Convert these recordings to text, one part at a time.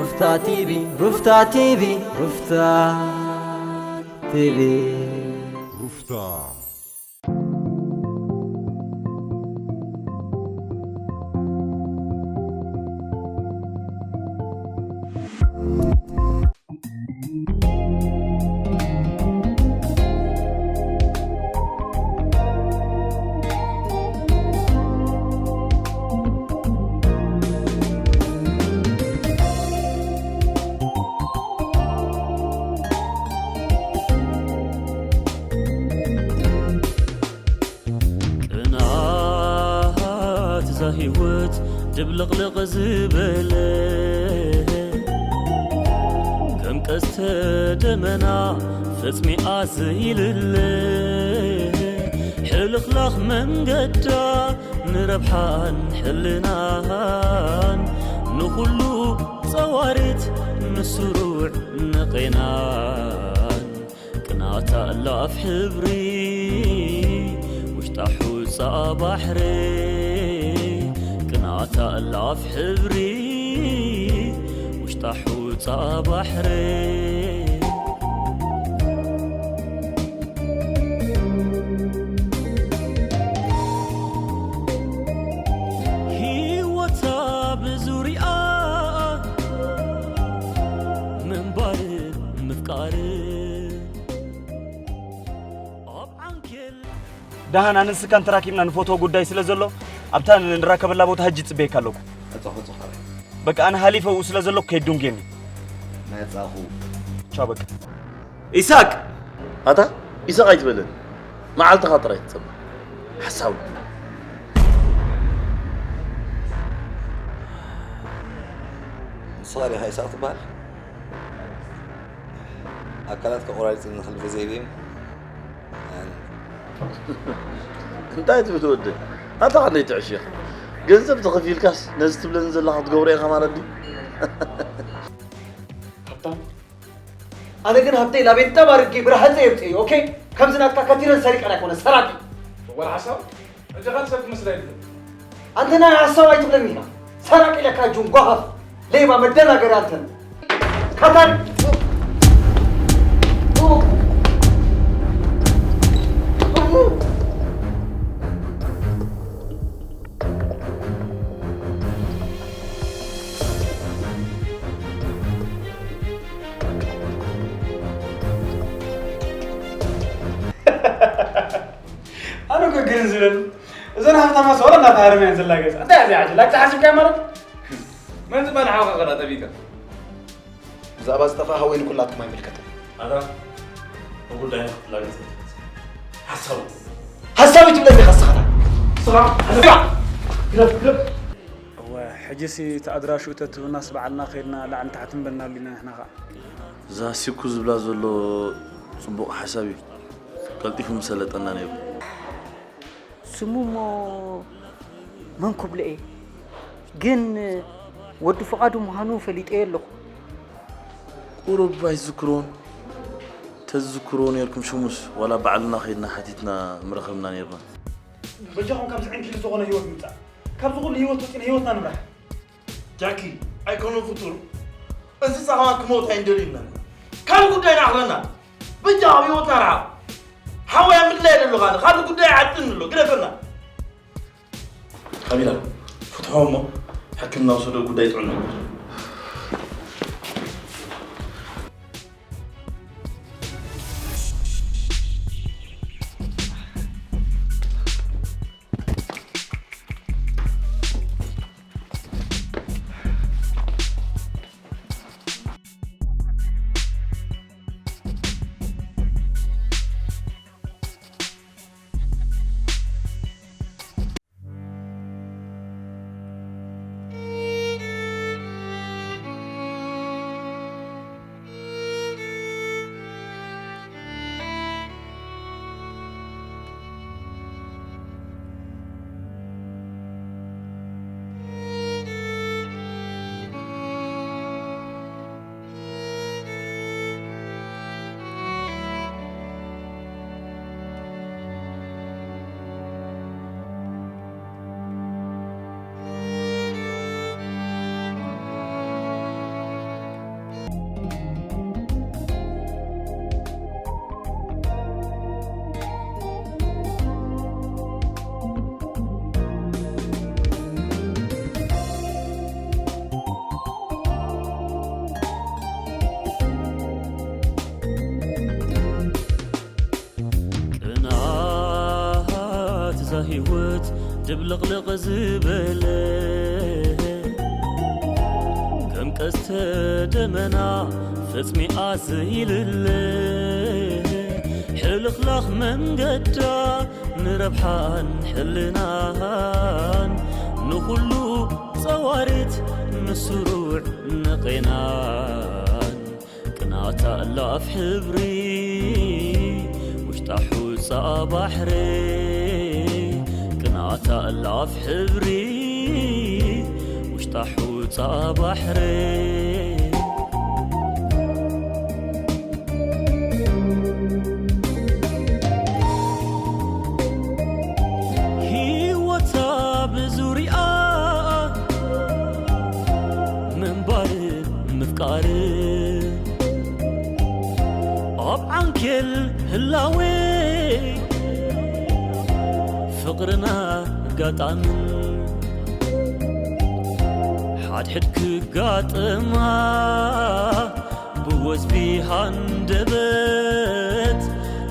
ሩፍታ ቲቪ፣ ሩፍታ ቲቪ፣ ሩፍታ ቲቪ። ሩፍታ። ቅንዓት እዛ ህይወት ድብልቕልቕ ዝበለ፣ ከም ቀስተ ደመና ፈጽሚኣ ዘይልለ፣ ሕልኽላኽ መንገዳ ንረብሓን ሕልናን፣ ንኹሉ ጸዋሪት ንስሩዕ ንቄናን። ቅናታ እላፍ ሕብሪ ውሽጣ ሑጻ ባሕሪ፣ ቅናታ እላፍ ሕብሪ ውሽጣ ሑጻ ባሕሪ። ህይወታ ብዙሪኣ ምንባር ምፍቃር። ደሃን ኣነ ንስካን ተራኪብና ንፎቶ ጉዳይ ስለ ዘሎ ኣብታ ንራከበላ ቦታ ሕጂ ጽበየካ ኣለኩ። ዕጾ ዕጾ ካበይ? በቃ ኣነ ሃሊፈ ኡ ስለ ዘለኩ ከይዱንጌኒ። መጻኹ። ቻው በቃ። ኢሳቅ! ኣታ ኢሳቅ ኣይትበለኒ። መዓልትኻ ጥራይ ትጸበ። ሓሳዊ። ንስኻ ዲኻ ኢሳቅ ትበሃል? ኣካላትካ ቆራሪጽ ንኽልተ ዘይብዮም። እንታይ ትብል ወደ? ኣታ ከንደይ ትዕሽኽ? ገንዘብ ተኸፊልካስ ነዚ ትብለኒ ዘለኻ ክትገብሮ ኢኻ ማለት ድዩ? ሃብታም ኣነ ግን ሃብተይ ላቤት ጠብ ኣድርጌ ብረሃፀ የብፅእ እዩ። ኦኬ ከምዚ ናትካ ከቲረን ሰሪቀን ኣይኮነ ሰራቂ። ወላ ሓሳብ እጃኻ ትሰብ ትመስል ኣይትብል። ኣንተ ናይ ሓሳብ ኣይትብለኒ ኢኻ ሰራቂ ኢለካ ጁን ጓሃፍ ሌባ መደናገሪ ኣንተን ካታሪ ኣነ እኮ ግርም ዝብለኒ እዘን ሃብታማት ወላ እናተሃረመ እየን ዘላ ገዛ እንታይ እዚኣ ዓጀላ እንታይ ሓሲብካያ ማለት መን ዝበሃል ሓውካ ከዳ ጠቢካ ብዛዕባ ዝጠፍኣ ሃወይ ንኩላትኩም ኣይምልከትን። ኣታ ብጉዳይና ክትላገጽ ሓሳቡ ሓሳብ ትብለኒ ኢኻ ንስኻ። ሕጅሲ እቲ ኣድራሽኡ ተትህብናስ ባዕልና ከይድና ላዕሊ ታሕቲ ምበልናሉ ኢና ንሕና ኸዓ። እዛ ሲኩ ዝብላ ዘሎ ጽቡቕ ሓሳብ እዩ። ቀልጢፉ ምሰለጠና ነይሩ። ስሙ እሞ መን ክብሎ እየ ግን ወዲ ፍቓዱ ምዃኑ ፈሊጠዮ ኣለኹ። ቁሩብ ኣይትዝክርዎን? ተዝዝክርዎ ነይርኩም ሽሙስ ዋላ ባዕልና ኸይድና ሓቲትና ምረኸብና ነይርና። በጃኹም ካብዚ ዕንኪሊል ዝኾነ ህይወት ምጻእ። ካብዚ ኩሉ ህይወት ወጺና ህይወትና ንምራሕ። ጃኪ ኣይኮነን ፍጡር እዚ ጻማ ክመውት ኣይንደልይና ካልእ ጉዳይና ኣኽለና በጃ ኣብ ህይወትና ርሓቕ ሓወይ ኣብ ምድላይ ዘለኻ ካልእ ጉዳይ ዓጥን ኣሎ ግደፈና ካቢላ ፍትሖ እሞ ሕክምና ውሰዶ ጉዳይ ጥዕና ህይወት ድብልቕልቕ ዝበለ ከም ቀስተ ደመና ፈጽሚኣ ዘይልለ ሕልኽላኽ መንገዳ ንረብሓን ሕልናን ንኹሉ ጸዋሪት ምስሩዕ ንቐናን ቅናታ እላፍ ሕብሪ ውሽጣ ሑጻ ባሕሪ ቅናታ እላፍ ሕብሪ ውሽጣ ሑጻ ባሕሪ ህይወታ ብዙሪኣ ምንባር ምፍቃር ኣብ ዓንኬል ህላዌ ፍቕርና ኣጋጣምን ሓድሕድ ክጋጥማ ብወዝቢ ሃንደበት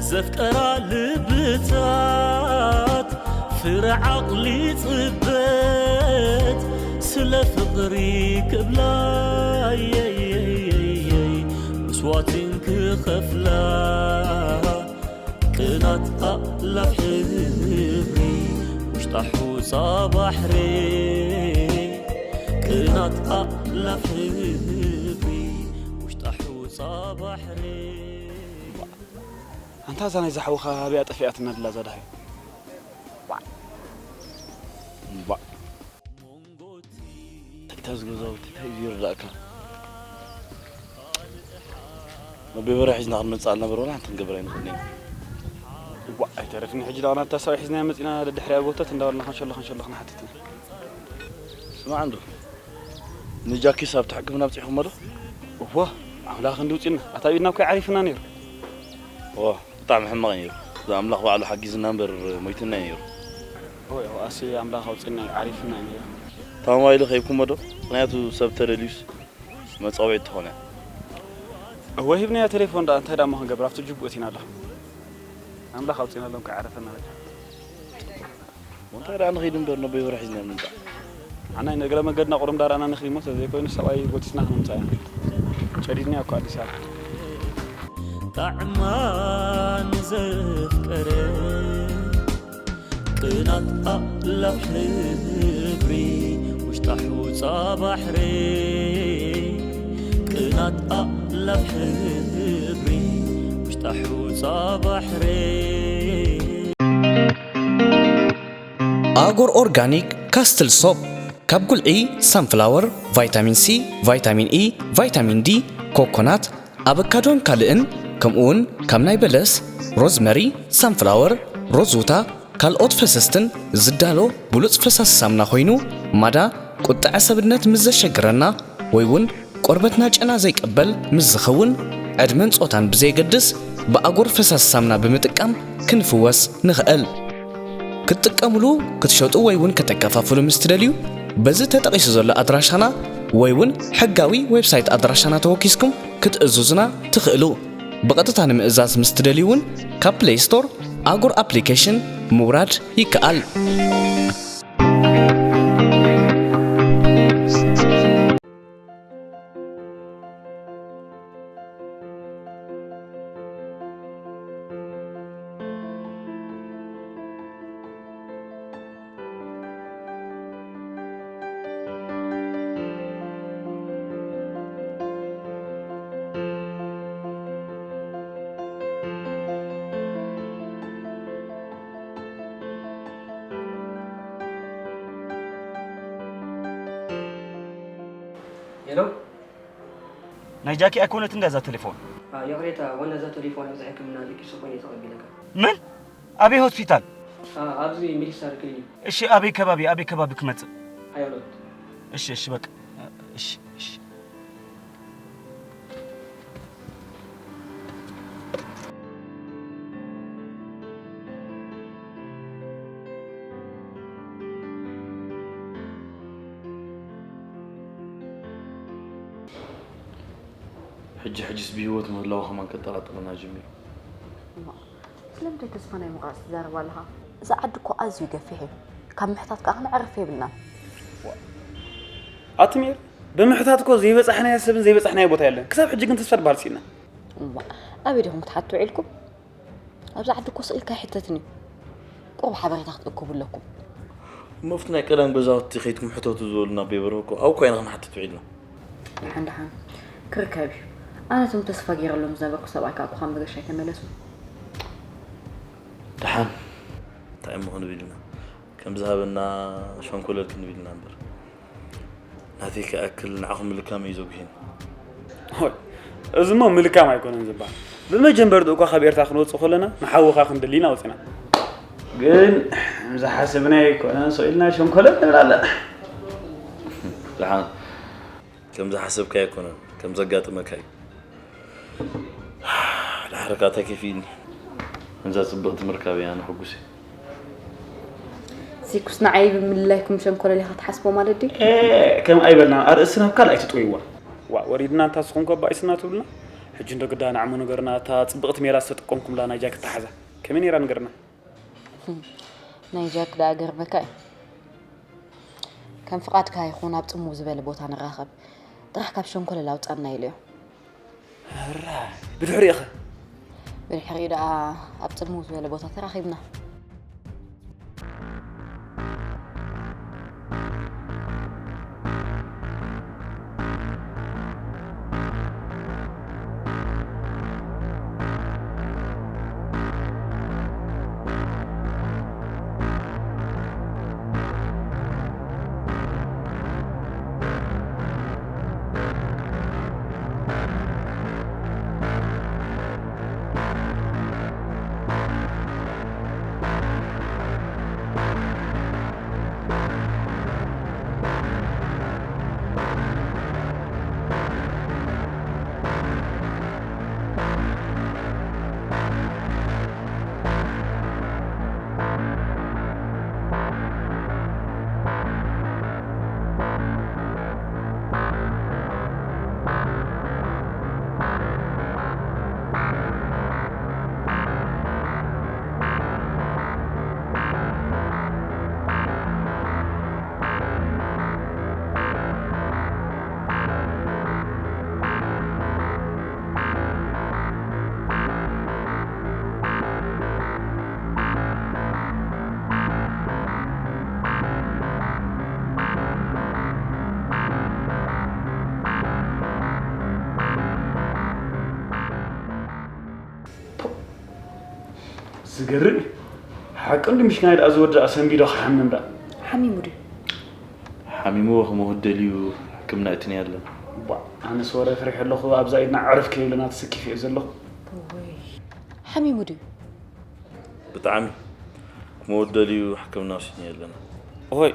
ዘፍቀራ ልብታት ፍረ ዓቕሊ ጽበት ስለ ፍቕሪ ክብላ የየየየይ ምስዋትን ክኸፍላ ቅናት ኣእላፍ ሕብሪ ውሽጣ ሑጻ ባሕሪ ቅናት ኣእላፍ ሕብሪ ውሽጣ ሑጻ ባሕሪ ኣንታ እዛ ናይ ዝሓውኻ ኣበይ ኣጠፊኣትና ድላ እዛ ደሃይ? እምባእ። እንታይ እታ ዝገዛውቲ እንታይ እዩ ዝርዳእካ? መቤበርያ ሒዝና ክንመጽእ ኣልነበረ ወላ ሓንቲ ክንገብር ኣይንኽእልን ኢና። እዋእ ኣይተረፍኒ ሕጂ ደኣ ናብታ ሰብኣይ ሒዝናያ መጺና ደድሕሪኣ ጎተት እንዳበልና ክንሸሎ ክንሸሎ ክንሓትት ኢና። ስማዕ እንዶ ንጃኪስ ኣብቲ ሕክምና ኣብጺሕኩሞ ዶ? እወ ኣምላኽ እንዲ ውጺና ኣታ ኣብ ኢድና እኮ ዓሪፍና ነይሩ። እወ ብጣዕሚ ሕማቕ እዩ ነይሩ። እዚ ኣምላኽ ባዕሉ ሓጊዝና እምበር ሞይትና እዩ ነይሩ። እወ እወ ኣሲ ኣምላኽ ኣውጺና እዩ ዓሪፍና እዩ ነይሩ። ታማዋይሉ ከይብኩሞ ዶ? ምኽንያቱ ሰብ ተደልዩስ መጻወዒት ትኾን እያ። እወ ሂብናዮ ቴሌፎን ደኣ እንታይ ደኣ እሞ ክንገብር ኣብቲ ጅቡእ እቲና ኣለኹ። ኣምላኽ ኣውጺና ሎም ከይዓረፈና በቃ። እንታይ ደኣ ንኺድ እምበር ነቦይ ወርሒ ዝናብ ንምጻእ። ኣናይ ንእግረ መገድና ቁሩም ዳራና ንኺድ እሞ ተዘይኮይኑ ሰብኣይ ጎቲስና ክንምጻእ ኢና። ጨዲድናዮ እኮ ኣዲስ ኣበባ። ጣዕማ ንዘፍቀረ ቅናት ኣእላፍ ሕብሪ ውሽጣ ሑጻ ባሕሪ ቅናት ኣእላፍ ሕብሪ ውሽጣ ሑጻ ባሕሪ ኣጎር ኦርጋኒክ ካስትል ሶፕ ካብ ጉልዒ ሳንፍላወር፣ ቫይታሚን ሲ፣ ቫይታሚን ኢ፣ ቫይታሚን ዲ፣ ኮኮናት፣ ኣበካዶን ካልእን ከምኡውን ካብ ናይ በለስ፣ ሮዝመሪ፣ ሳንፍላወር፣ ሮዝውታ፣ ካልኦት ፈሰስትን ዝዳሎ ብሉጽ ፈሳሲ ሳምና ኮይኑ ማዳ ቁጥዐ ሰብነት ምስ ዘሸግረና ወይ እውን ቆርበትና ጨና ዘይቅበል ምስ ዝኸውን ዕድመን ጾታን ብዘየገድስ ብኣጎር ፈሳሲ ሳምና ብምጥቃም ክንፍወስ ንኽእል። ክትጥቀምሉ፣ ክትሸጡ ወይ እውን ከተከፋፍሉ ምስ ትደልዩ በዚ ተጠቒሱ ዘሎ ኣድራሻና ወይ እውን ሕጋዊ ዌብሳይት ኣድራሻና ተወኪስኩም ክትእዝዙና ትኽእሉ። ብቐጥታ ንምእዛዝ ምስ ትደልዩ እውን ካብ ፕለይ ስቶር ኣጉር ኣፕሊኬሽን ምውራድ ይከኣል። ሄሎ ናይ ጃኪ ኣይኮነትን ድያ እዛ ቴሌፎን? ይቕሬታ ዋና እዛ ቴሌፎን ኣብዚ ሕክምና ደቂሱ ኮይኑ ተቐቢለካ። ምን? ኣበይ ሆስፒታል? ኣብዚ ሚሊሳር ክሊኒክ። እሺ ኣበይ ከባቢ ኣበይ ከባቢ ክመጽእ? ሓያሎት። እሺ እሺ በቃ እሺ እሺ። ሕጂ ሕጂስ ብህይወት ምህላዋ ከማን ከጠራጥረና ጀሚሩ። እማ ስለምንታይ ተስፋ ናይ ምቑራጽ ትዛረብ ኣለኻ? እዚ ዓዲ እኮ ኣዝዩ ገፊሕ እዩ። ካብ ምሕታት ከኣ ክነዕርፍ የብልናን። ኣቲ ሜር፣ ብምሕታት እኮ ዘይበጻሕናዮ ሰብን ዘይበጻሕናዮ ቦታ የለን። ክሳብ ሕጂ ግን ተስፋ ዝበሃል ስኢንና። እዋእ፣ ኣበይ ዲኹም ክትሓቱ ውዒልኩም? ኣብዚ ዓዲ እኮ ስቕ ኢልካ ኣይሕተትን እዩ። ቁሩብ ሓበሬታ ክትእክቡ ኣለኩም። እሞ ኣብቲ ናይ ቀደም ገዛውቲ ከይድኩም ሕተቱ ዝበሉና ኣቦ ይበርህ እኮ ኣብኡ እኮ ኢና ክንሓትት ውዒልና። ደሓን ደሓን ክርከብ እዩ። ኣነ እቶም ተስፋ ገይረሎም ዝነበርኩ ሰብኣይ ከኣ እኮ ካብ መገሻ ኣይተመለሱን። ደሓን እንታይ እሞ ክንብል ኢና? ከም ዝሃበና ሸንኮለል ክንብል ኢና እምበር። ናተይ ክኣክል ንዓኹም ምልካም እዩ ዘጉሂን። ሆይ፣ እዚ እሞ ምልካም ኣይኮነን ዝበሃል። ብመጀመርትኡ እኳ ካብ ኤርትራ ክንወጽእ ከለና ንሓውኻ ክንደሊ ኢና ወጺና። ግን ዝሓሰብናዮ ኣይኮነን፣ ስቕ ኢልና ሸንኮለል ንብል ኣለና። ደሓን ከም ዝሓሰብካዮ ኣይኮነን፣ ከም ዘጋጥመካ እዩ። ድሓር ከኣ እንታይ ከፊእኒ? ከምዛ ጽብቕቲ ምርካበይ ኣነ ሕጉስ እየ። ሲኩስ ንዓይ ብምልላይኩም ሸንኮለል ኢኻ ትሓስቦ ማለት ድዩ? ኤ፣ ከምኣ ኣይበልናን። ኣርእስትና ኣብ ካልእ ኣይትጥውይዋ። ዋእ፣ ወሪድና እንታ ንስኹም ከ ባኢስና ትብሉና? ሕጂ እንዶ ግዳ ንዓሞ ንገሩና፣ እታ ጽብቕቲ ሜላ ዝተጠቀምኩምላ ናይ ጃክ ኣተሓሕዛ ከመይ ነይራ ንገርና? ናይ ጃክ ደኣ ገርመካ እዩ። ከም ፍቓድካ ይኹን ኣብ ጽምው ዝበለ ቦታ ንራኸብ። ጥራሕ ካብ ሸንኮለል ኣውጻና ኢሉዮ። ሕራይ፣ ብድሕሪኡ ኸ? ብድሕሪኡ ደኣ ኣብ ጽምው ዝበለ ቦታ ተራኺብና። ዝገርም እዩ። ሓቂ እንዲ ምሽክናይ ደኣ ዝወዲ ደኣ ሰንቢዶ ክሓምም ደኣ። ሓሚሙ ድዩ? ሓሚሙ ክመውት ደልዩ ሕክምና እትንያ ኣለና። ባ፣ ኣነስ ወረ ፍሪሕ ኣለኹ፣ ኣብዛ ኢድና ዕርፍ ከይብለና ተሰኪፈ እየ ዘለኹ። እወይ። ሓሚሙ ድዩ? ብጣዕሚ ክመውት ደልዩ ሕክምና ወሲድና ኣለና። ኦይ፣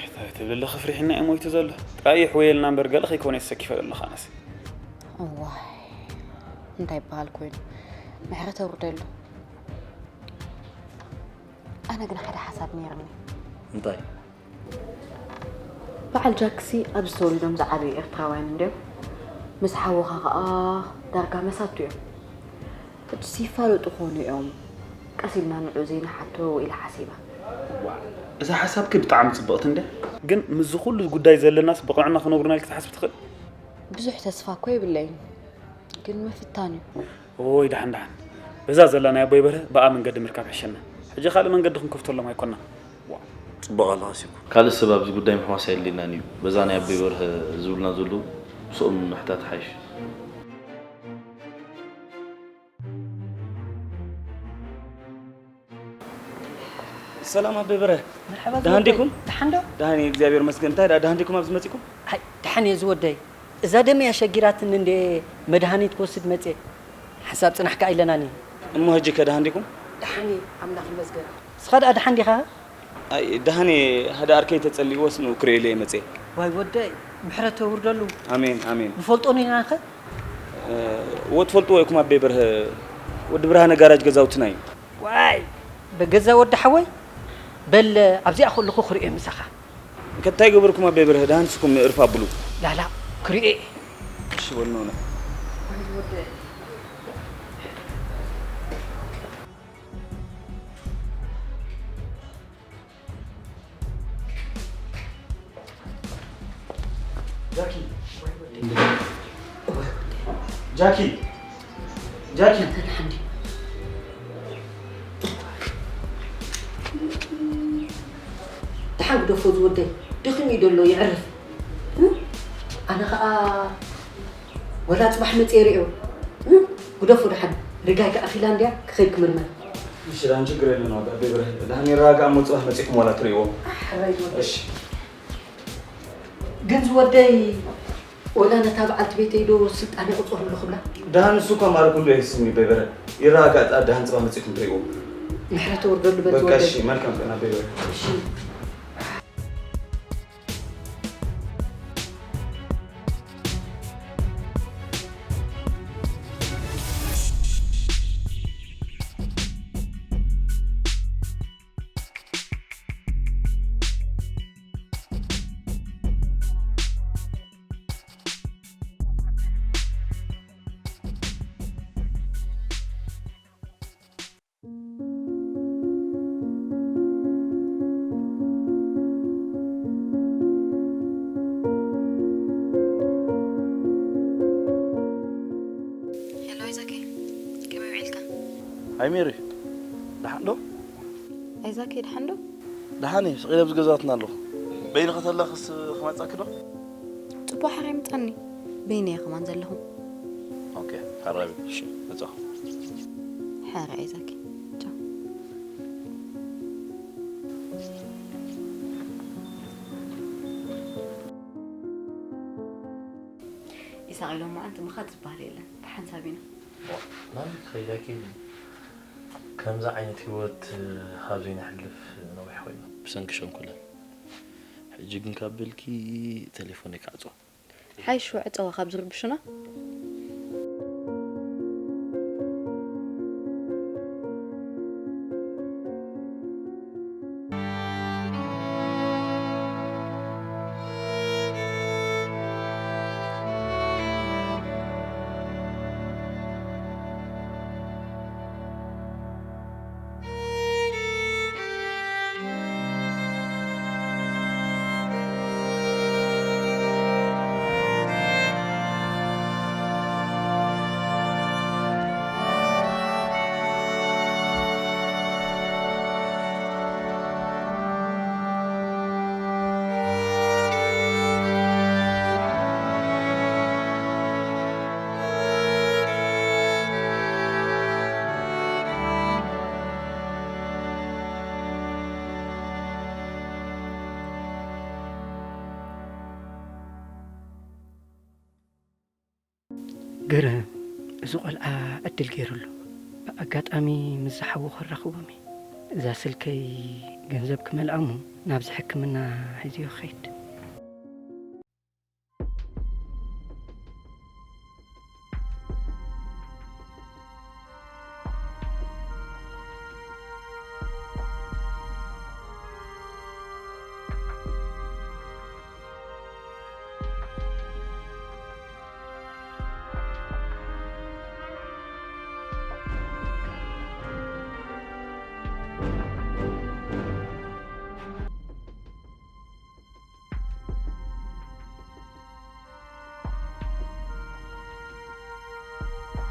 እንታይ ትብል ኣለኺ? ፍሪሕና እዩ ሞይቱ ዘሎ። ጥራይ ይሕወየልና እምበር ገለ ከይኮነ እየ ተሰኪፈ ዘለኹ ኣነስ። እዋይ፣ እንታይ ይበሃል ኮይኑ? ምሕረት ኣውርደሉ። ኣነ ግን ሓደ ሓሳብ ነይርኒ። እንታይ? በዓል ጃክሲ ኣብዚ ተወሊዶም ዝዓበዩ ኤርትራውያን እንድዮም። ምስ ሓውኻ ኸኣ ዳርጋ መሳቱ እዮም። ሕጅስ ይፋለጡ ኾኑ እዮም። ቀስ ኢልና ንዑ ዘይንሓቶ ኢለ ሓሲበ። ዋእ፣ እዛ ሓሳብኪ ብጣዕሚ ጽብቕቲ እንድያ። ግን ምስዚ ኩሉ ጉዳይ ዘለናስ ብቕንዕና ክነግሩና ኢልኪ ትሓስቢ ትኽእል? ብዙሕ ተስፋ እኮ የብለይን። ግን ምፍታን እዩ። ኦይ፣ ደሓን ደሓን። በዛ ዘላ ናይ ኣቦይ በርሀ ብኣ መንገዲ ምርካብ ሕሸና። ሕጂ ካልእ መንገዲ ክንከፍተሎም ኣይኮናን። ዋእ። ጽቡቕ ኣለኻ ሲኩ። ካልእ ሰብ ኣብዚ ጉዳይ ምሕዋስ ኣየድልየናን እዩ። በዛ ናይ ኣቦይ በርሀ ዝብሉና ዘለዉ ምስኦም ምሕታት ይሓይሽ። ሰላም ኣቦይ በርሀ። መርሓባ ደሓን ዲኹም? ደሓን ዶ? ደሓን እየ፣ እግዚኣብሔር ይመስገን። እንታይ ደኣ ደሓን ዲኹም ኣብዚ መጺኹም? ኣይ፣ ደሓን እየ ዝወደይ። እዛ ደመይ ኣሸጊራትኒ እንዴ መድሃኒት ክወስድ መጽየ። ሓንሳብ ጽናሕ ከኣ ኢለናኒ። እሞ ሕጂ ከ ደሓን ዲኹም? ደሓን እየ፣ ኣምላኽ ይመስገን። ንስኻ ደኣ ደሓን ዲኻ? ኣይ፣ ደሓን እየ፣ ሓደ ዓርከይ ተጸሊእዎስ ንኡ ክርእየሉ እየ መጽየ። ዋይ ወደይ፣ ምሕረት ተውርደሉ። ኣሜን፣ ኣሜን። ንፈልጦ ኔርናኸ? እ፣ እወ ትፈልጥዎ ኢኹም ኣቦይ በርሀ፣ ወዲ ብርሃነ ጋራጅ ገዛውትና እዩ። ዋይ፣ በገዛ ወዲ ሓወይ፣ በል ኣብዚኣ ከለኹ ክርእዮ ምሳኻ። እንታይ ገበርኩም ኣቦይ በርሀ፣ ደሓን ንስኩም እርፍ ኣብሉ። ላላ፣ ክርእዮ እየ። እሺ በሉ ንዑ። ዋይ ወደይ። ጃኪ፣ ጃኪ። ኣንተ ደሓን ድዩ? ደሓን ግደፎ ዝወደይ፣ ደኺሙ እዩ ዘሎ፣ የዕርፍ። እም? ኣነ ኸኣ ወላ ጽባሕ መጽየ ርእዮ። እም? ግደፎ ደሓን፣ ርጋይ ከኣ ኺላ እንድያ፣ ክኸይድ ክምርመር። እሺ፣ ደሓን ችግር የለን፣ ዋጋ ኣቤ በርሀ። ደሓን ይረጋጋእ እሞ ጽባሕ መጺኹም ዋላ ትርእይዎ። ኣሕራይ ዝወደይ። እሺ። ግን ዝወደይ ወላ ነታ በዓልቲ ቤተይ ዶ ስልጣን የቕጽሩ ኣለኹ ብላ? ደሃን እሱ እኳ ማረ ኩሉ የስኒ በይበረ። ይረጋጋእ፣ ደሃን ጽባሕ መጺእኩም ትርእይዎ። ምሕረት ወርደሉ በል በቃ ዝወደይ። እሺ፣ መልካም ቀን ኣቤ በርሀ። እሺ። ሄሎ፣ ኣይዛከ፣ ከመይ ውዒልካ? ሃይ ሜሪ፣ ደሓን ዶ? ኣይዛከ፣ ደሓን ዶ? ደሓን እየ፣ ስቕ ኢለ ኣብዚ ገዛትና ኣለኹ። በይንኺ ተለኽስ ክመጻኪ ዶ? ጽቡቕ ሓራይ ምጻኒ። በይነይ እየ ከማን ዘለኹ። ኦኬ፣ ሓራይ፣ እሺ፣ መጻኹ። ሓራይ ኣይዛከ። ቻው። ይሳቕ ኢሎም መዓንቲ ምኻድ ዝበሃል የለን። ብሓንሳብ ኢና። ዋ፣ ናበይ ክኸይድ ኣኪሉ? ከምዚ ዓይነት ህይወት ካብ ዘይነሕልፍ ነዊሕ ኮይኑ። ብሰንኪ ሸንኮለል። ሕጂ ግን ካብ በልኪ ቴሌፎነይ ክዓጽዋ። ሓይሽ ዕጸዋ ካብ ዝርብሹና። ግርም፣ እዚ ቆልዓ ዕድል ገይሩ ኣሎ። ብኣጋጣሚ ምስ ዝሓዉ ከራኽቦም እየ። እዛ ስልከይ ገንዘብ ክመልኣ እሞ ናብዚ ሕክምና ሒዝዮ ክኸይድ።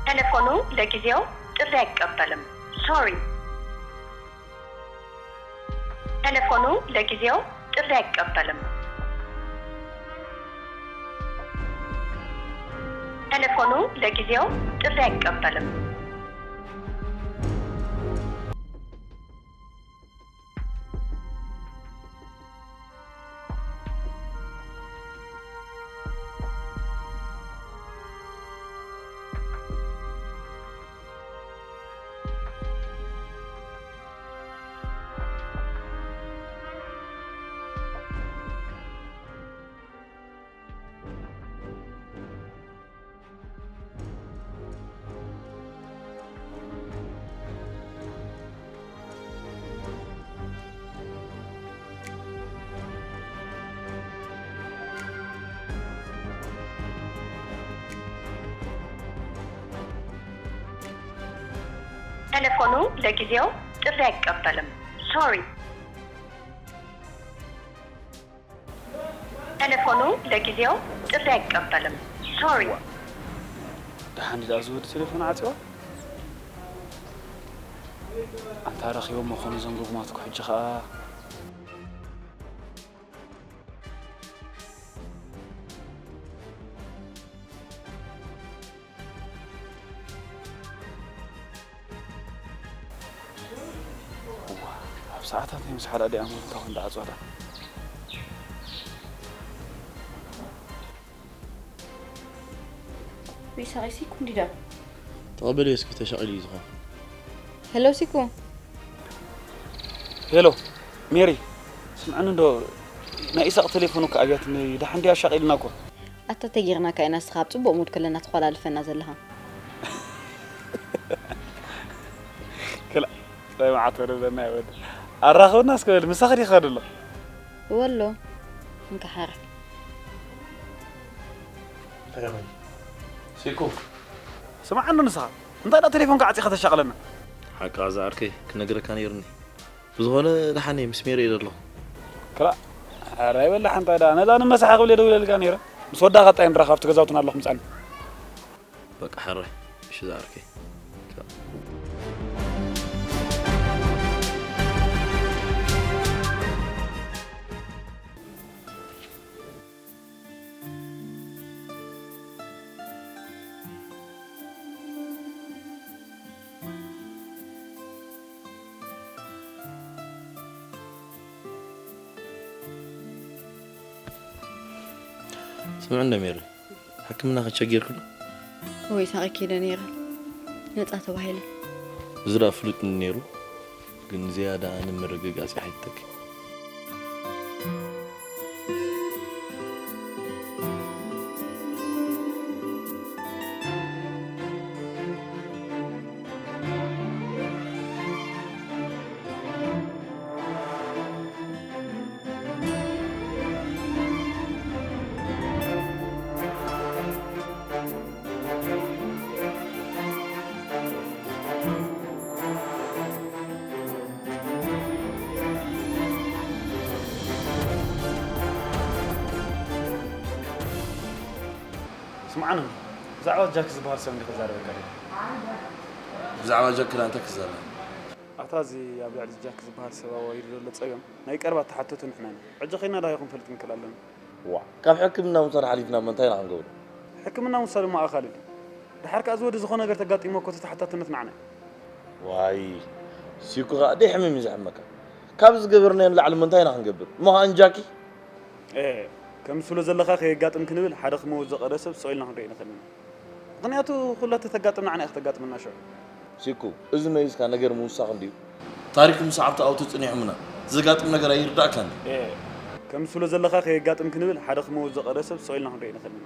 ቴሌፎኑ ለጊዜው ጥሪ አይቀበልም። ሶሪ። ቴሌፎኑ ለጊዜው ጥሪ አይቀበልም። ቴሌፎኑ ለጊዜው ጥሪ አይቀበልም። ቴሌፎኑ ለጊዜው ጥሪ አይቀበልም። ሶሪ። ቴሌፎኑ ለጊዜው ጥሪ አይቀበልም። ሶሪ። ደሓን ድኣ ዝወዲ ቴሌፎን ዓጽዋ? ኣንታ ረኺቦም መኾኑ እዞም ርጉማት እኮ ሕጂ ኸኣ። እዋ፣ ኣብ ሰዓታት ናይ ምስ ሓዳ ዲኣ እሞ እንታይ ኮን ደኣ ኣጽዋ ደኣ? ሪሳቂ ሲኩ እንዲዳ። ተቐበልዮ እስኪ ተሻቒሉ እዩ ዝኾን። ሄሎ ሲኩ። ሄሎ ሜሪ፣ ስምዕኒ እንዶ ናይ ኢሳቕ ቴሌፎኑ እኮ ኣብያትኒ። ደሓን ድያ ኣሻቒልና እኮ። ኣታ ተጌርናካ ኢና ንስኻ ኣብ ጽቡቕ ሙድ ከለና ተኾላልፈና ዘለኻ። ክላ እንታይ መዓት ወረደና ይወድ። ኣራኽብና እስከ በል ምሳኽ ዲኻ ደሎ። ወሎ እንካ ሓራ። ሲኩ ስምዓኒ ንስኻ እንታይ ዳ ቴሌፎንካ ዓጺኻ ተሻቕለና። ሓቃ ዝዓርከይ ክነግረካ ነይርኒ። ብዝኾነ ደሓን እየ ምስ ሜሪ እየ ዘለኹ። ክላ ኧረ ኣይበላሕ እንታይ ዳ ነዛ ንመሳሓ ክብል እየ ደውለልካ ነይረ። ምስ ወዳኻ ጣይ ንራኸብ ኣብቲ ገዛውትና ኣለኹ ምጻኒ። በቃ ሕራይ እሺ ዝዓርከይ። ስምዕኒ ሜሪ፣ ሕክምና ከቸጊርኪ ዶ? ወይ ሳቂ ኪደ ነይረ ነጻ ተባሂለ። እዚ ደኣ ፍሉጥ ነይሩ፣ ግን ዝያዳ ንምርግጋጽ ይሓይተኪ። ስምዓኒ ብዛዕባ ጃክ ዝበሃል ሰብ እንዲ ክዛረበካ ድዩ? ብዛዕባ ጃክ እንታይ ክዛረብ? ኣታ እዚ ኣብ ልዕሊ ጃክ ዝበሃል ሰብ ኣዋሪዱ ዘሎ ጸገም ናይ ቀረባ ተሓተቱ ንሕና ኢና። ሕጂ ኸይና ዳ ይኹን ፈልጥ ንክእል ኣለና። ዋ ካብ ሕክምና ምሳና ሓሊፍና እሞ እንታይ ኢና ክንገብሮ? ሕክምና ምሳሉ እሞ ኣኻልድ። ድሓር ከኣ እዚ ወዲ ዝኾነ ነገር ተጋጢሞ እኮ እቲ ተሓታትነት ንዓና እዩ። ዋይ ሲኩ ኸኣ ደይ ሕምም እዩ ዘሕመካ። ካብ ዝገበርናዮ ንላዕሊ እሞ እንታይ ኢና ክንገብር? እሞ ኸኣ ንጃኪ? ኤ ከም ትብሎ ዘለኻ ከየጋጥም ክንብል ሓደ ክመውት ዝቐደ ሰብ ስቕ ኢልና ክንሪኦ ንኽእል ኢና። ምኽንያቱ ኩላ እተተጋጥም ንዓና እያ ክተጋጥመና ሽዑ። ሲኩ፣ እዚ መይዝካ ነገር ምውሳኽ እንድዩ። ታሪክ ምስ ኣብቲ ኣውቶ ጽኒሖምና። ዘጋጥም ነገር ኣይርዳእካን ድዩ? ኤ ከም ትብሎ ዘለኻ ከየጋጥም ክንብል ሓደ ክመውት ዝቐደ ሰብ ስቕ ኢልና ክንሪኦ ንኽእል ኢና።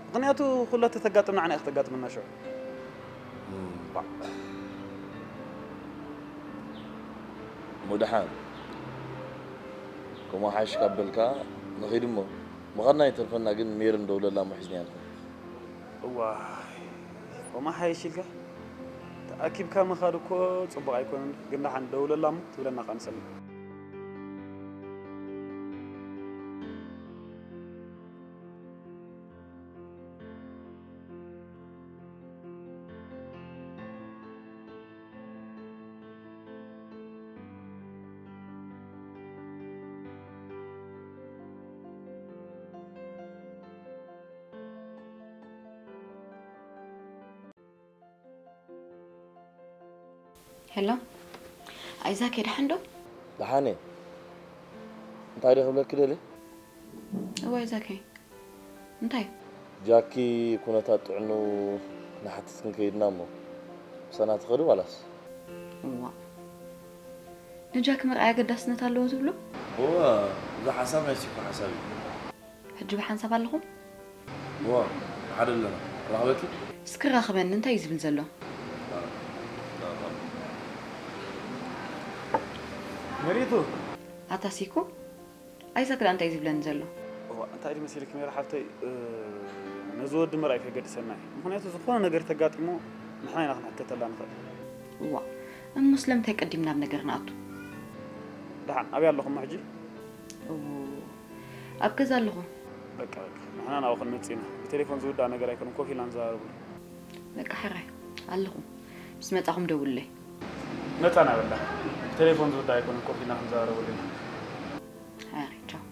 ምኽንያቱ ኩላ እተተጋጥም ንዓና እያ ክተጋጥመና ሽዑ። እምባዕ። እሞ ደሓን ከምኡ ሓይሽ ካብ በልካ ንኺድ እሞ። ምኻድና ይተርፈና ግን ሜሪ ንደውለላ እሞ ሒዝናያ ንኸይድ። እዋይ ከምኡ ሓይሽ ኢልካ ተኣኪብካ ምኻድ እኮ ጽቡቕ ኣይኮነን። ግን ደሓን ደውለላ እሞ ትብለና ከኣ ንሰምዕ። ሄሎ ኣይዛክ፣ ደሓን ዶ? ደሓን እየ። እንታይ ዶ ክብለኪ ደልየ? እወ ኣይዛክ። እንታይ? ጃኪ ኩነታት ጥዕንኡ ክንሓትት ክንከይድና እሞ ምሳና ትኸዱ ዋላስ? እዋ ንጃክ ምርኣይ ኣገዳስነት ኣለዎ ትብሉ? እወ፣ እዚ ሓሳብ ናይ ሲኮ ሓሳብ እዩ። ሕጂ ብሓንሳብ ኣለኹም? እወ፣ ሓደ ኣለና። ራኸበኪ? እስኪ ራኸበኒ፣ እንታይ እዩ ዝብል ዘሎ? መሪቱ ኣታ ሲኮ፣ ኣይዛክ ደኣ እንታይ እዩ ዝብለኒ ዘሎ? እዋ እንታይ ድዩ መሲልኪ ሜሪ ሓፍተይ፣ ነዚ ወዲ ምርኣይ ከገድሰና እዩ። ምኽንያቱ ዝኾነ ነገር ተጋጢሙ ንሕና ኢና ክንሕተተላ ንኽእል። እዋ እሞ ስለምንታይ ቀዲምና ኣብ ነገር ንኣቱ? ደሓን ኣበይ ኣለኹም ሕጂ? እው ኣብ ገዛ ኣለኹ። በቃ በቃ ንሕና ናብኡ ክንመጽእ ኢና። ብቴሌፎን ዝውዳእ ነገር ኣይኮነን፣ ኮፍ ኢልና ንዘራረበሉ። በቃ ሕራይ ኣለኹ። ምስ መጻኹም ደውሉለይ። መጻና በላ። ብቴሌፎን ዝውዳእ ኣይኮነን፣ ኮፍ ኢልና ክንዘራረበሉ ኢና። ሕራይ፣ ቻው።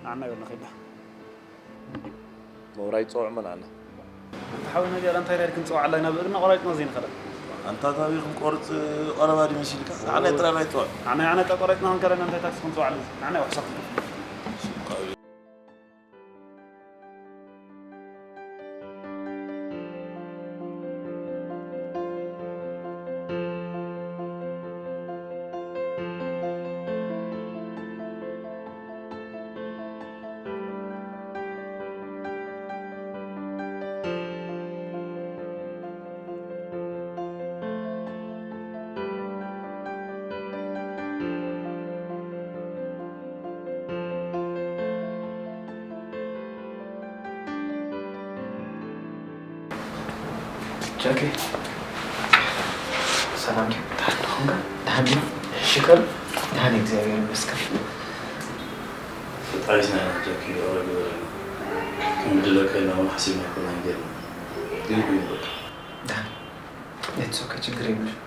ንዓና ይበልና ከይድና። ምውራይ ጸውዕ መን ኣነ? ኣንታ ሓወይ፣ ነዚኣ እንታይ ዳይር ክንጸውዓላ ኢና? ብእግርና ቆራሪጽና ዘይንኸዳ። ኣንታ ታቢ ክንቆርጽ ቀረባ ድዩ መሲልካ? ንዓና ጥራይ ኣይጸውዕ። ንዓና፣ ንዓና ቆራሪጽና ክንከዳ፣ እንታይ ታክሲ ክንጸውዓላ? ንዓና እዩ ሕሳብ ክንከፍል። ጃኪ፣ ሰላም ድዩ? ደሓን ዲኹም ከ? ደሓን ድዩ? ሽከር፣ ደሓን፣ እግዚኣብሔር ይመስገን። ፈጣሪ ስናይ ጃኪ፣ ይቕረ ግበረልና። ክንብድለካ ኢልና እውን ሓሲብና ኣይኮናን ጌርና። ግን ኮይኑ በቃ። ደሓን። It's okay፣ ችግር የብሉን።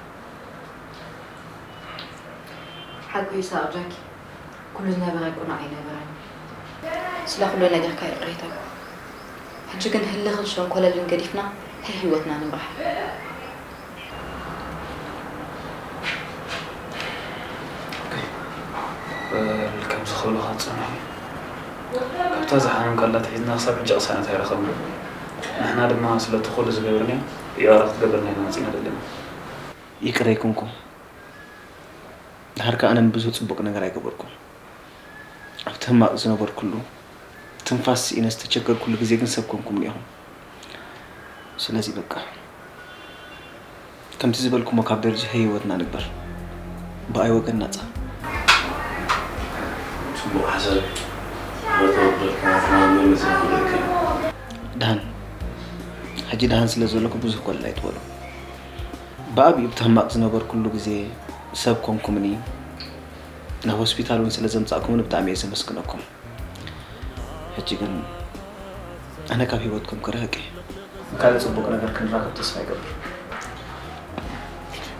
ሓቁ ይስሐቕ ጃኪ፣ ኩሉ ዝነበረ ቅኑዕ ኣይነበረን። ስለ ኩሉ ነገርካ ይቕሬታ። ሕጂ ግን ህልኽን ሸንኮለልን ገዲፍና፣ ናይ ህይወትና ንምራሕ። በል፣ ከምዚ ከብለኻ ዝጸንሑ፣ ካብታ ዝሓመምካላ ኣትሒዝና ክሳብ ሕጂ ቅሳነት ኣይረኸብናን። ንሕና ድማ ስለቲ ኩሉ ዝገበርናዮ ይቕረ ክትገብረልና ኢና መጺና ዘለና። ይቕረ ኣይኮንኩን። ድሓር ከኣ ኣነ ንብዙህ ጽቡቕ ነገር ኣይገበርኩን። ኣብቲ ህማቕ ዝነበርኩሉ፣ ትንፋስ ስኢነ ዝተቸገርኩሉ ግዜ ግን ሰብ ኮንኩምኒ ኢኹም። ስለዚ በቃ፣ ከምቲ ዝበልኩሞ ካብ ደረጃ ህይወትና ንግበር። ብኣይ ወገን ናጻ። ጽቡቕ ሓሳብ እዩ። በተወደድካ መጽናዕቲ መመለሲ ንኽልእከ። ደሓን፣ ሕጂ ደሓን ስለ ዘለኹ ብዙህ ኮለል ኣይትበሉ። ብኣብዩ ብቲ ህማቕ ዝነበርኩሉ ግዜ ሰብ ኮንኩምኒ፣ ናብ ሆስፒታል እውን ስለ ዘምጻእኩምኒ ብጣዕሚ እየ ዘመስግነኩም። ሕጂ ግን ኣነ ካብ ህይወትኩም ክርሕቅ እየ። ካልእ ጽቡቕ ነገር ክንራኸብ ተስፋ ይገብር።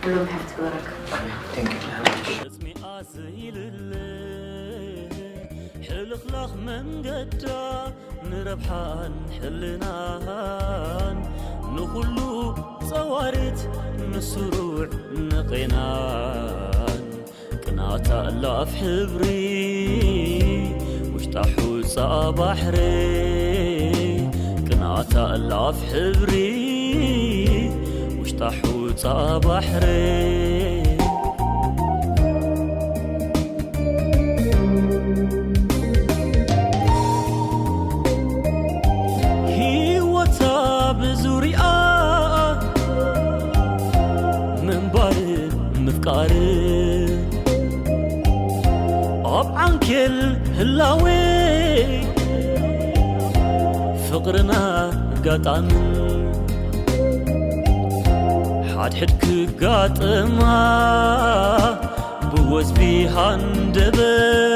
ኩሉ ምሕረት ክበረካ። Thank you። ሕጽሚኣ ዘይልለ ሕልኽላኽ መንገዳ ንረብሓን ሕልናን ንኹሉ ጸዋሪት ንስሩዕ ንቄናን ቅናታ እላፍ ሕብሪ ውሽጣ ሑጻ ባሕሪ ቅናታ እላፍ ሕብሪ ውሽጣ ሑጻ ባሕሪ ህይወታ ብዙርያ ምንባር ምፍቃር ኣብ ዓንኬል ህላዌ ፍቕርና ኣጋጣምን ሓድሕድ ክጋጥማ ብወዝቢ ሃንደበት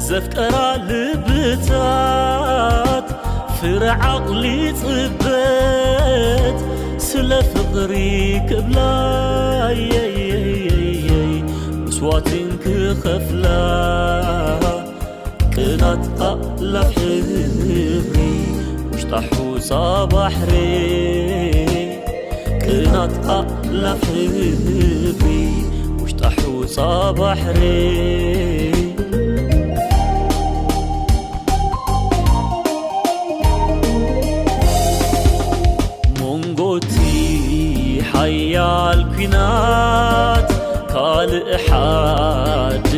ዘፍቀራ ልብታት ፍረ ዓቕሊ ጽበት ስለ ፍቕሪ ክብላ የየየየይ ምስዋትን ክኸፍላ ቅናት ኣእላፍ ሕብሪ ውሽጣ ሑጻ ባሕሪ ቅናት ኣእላፍ ሕብሪ ውሽጣ ሑጻ ባሕሪ መንጎቲ ሓያል ኲናት ካልእ ሓድሽ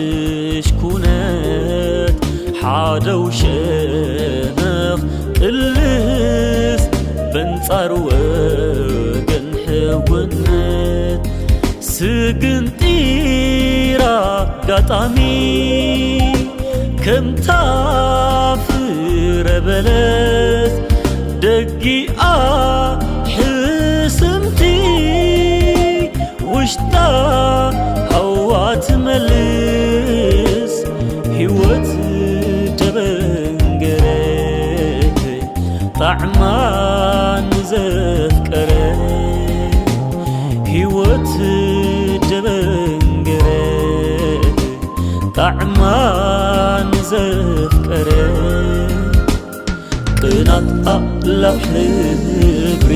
ኩነት ሓደው ሸነኽ ቅልስ በንጻር ወገን ሕውነት ስግንጢራ ኣጋጣሚ ከምታ ፍረ በለስ ደጊኣ ሕስምቲ ውሽጣ ሃዋ ትመ ጣዕማ ንዘፍቀረ ህይወት ደበንገረ፣ ጣዕማ ንዘፍቀረ ቅናት ኣእላፍ ሕብሪ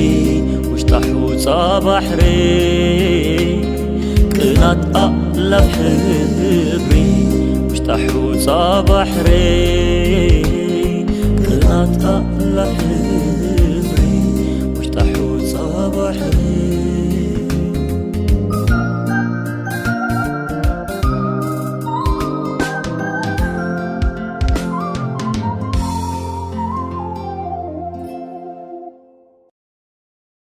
ውሽጣ ሑጻ ባሕሪ፣ ቅናት ኣእላፍ ሕብሪ ውሽጣ ሑጻ ባሕሪ።